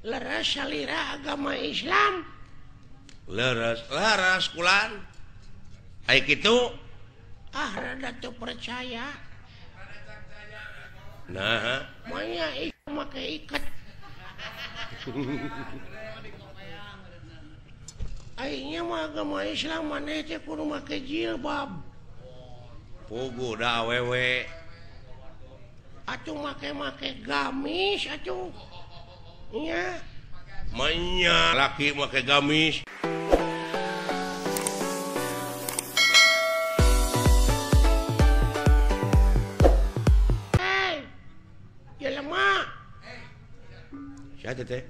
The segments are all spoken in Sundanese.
Leres salira agama Islam. Leres leres kulan. Ai kitu ah rada teu percaya. Nah, manya make iket. Aingnya mah agama Islam maneh teh kudu make jilbab. Puguh da awewe. Atuh make-make gamis atuh. Nya. Manya laki make gamis. Hey. Jelema. Siapa teh?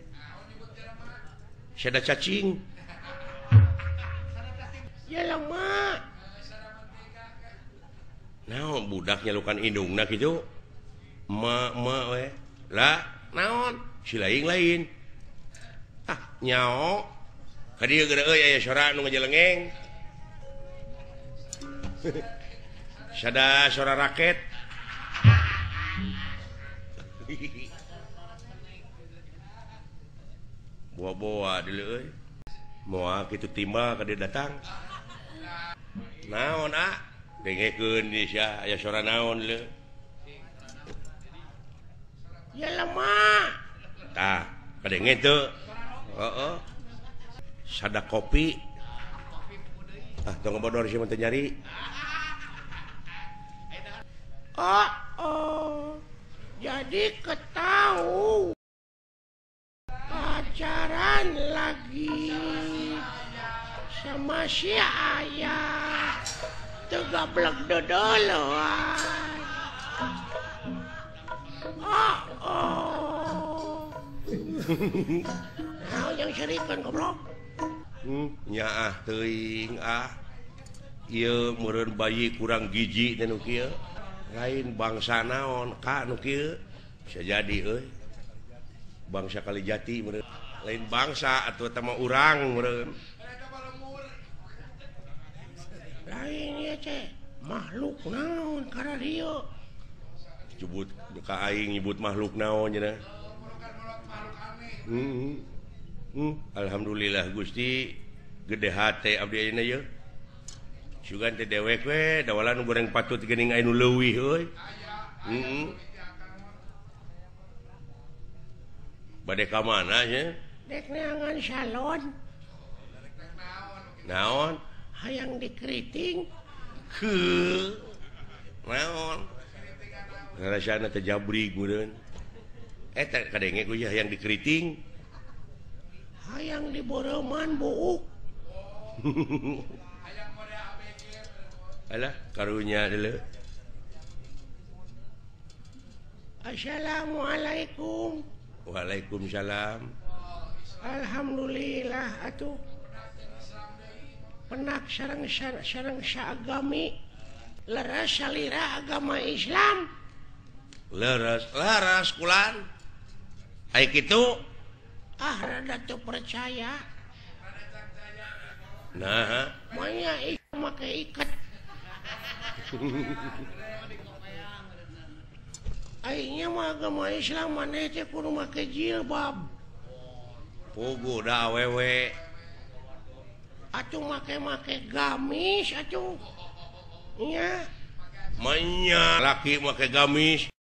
Sada cacing. Jelema. Naon budak nyalukan indungna kitu? Ma ma we. Lah, naon? Si lain-lain. Ah, nyao. Ka dieu geura euy aya sora nu ngajelengeng. Sada sora raket. Boa-boa deuleu euy. Moal kitu timbal ka dieu datang. Naon ah? Dengekeun di sia aya sora naon leu. Jelema. Tah, kadenge teu. Heeh. Sada kopi. Ah, tong bodor sia mah teu nyari. Oh, oh. Jadi ketau. Pacaran lagi sama si ayah. Teu gablek dodoloan. Oh, oh. Naon yang serikeun goblok? Nyaah teuing ah. Ieu meureun bayi kurang gizi teh nu kieu. Lain bangsa naon ka nu kieu. Bisa jadi euy. Bangsa Kalijati meureun. Lain bangsa atuh eta mah urang meureun. Lain ieu teh makhluk naon kararieu. Nyebut ka aing nyebut makhluk naon cenah. Alhamdulillah Gusti gede hate abdi ayeuna yeuh. Sugan teh dewek we dawalan nu goreng patut geuning aya nu leuwih euy. Bade ka mana nya? Dek neangan salon. Naon? Hayang dikeriting. Heuh. Naon? Ngarasana teh jabrig meureun. Eta kadenge ku hayang dikeriting. Hayang diboreuman buuk. Alah karunya deuleu. Assalamualaikum. Waalaikumsalam. Alhamdulillah atuh. Penak sareng sareng saagami. Leres salira agama Islam. Leres leres kulan. Ai kitu ah rada teu percaya. Nah, manya make iket. Aingnya mah agama Islam maneh teh kudu make jilbab. Puguh da awewe. Atuh make-make gamis atuh. Nya. Manya laki make gamis.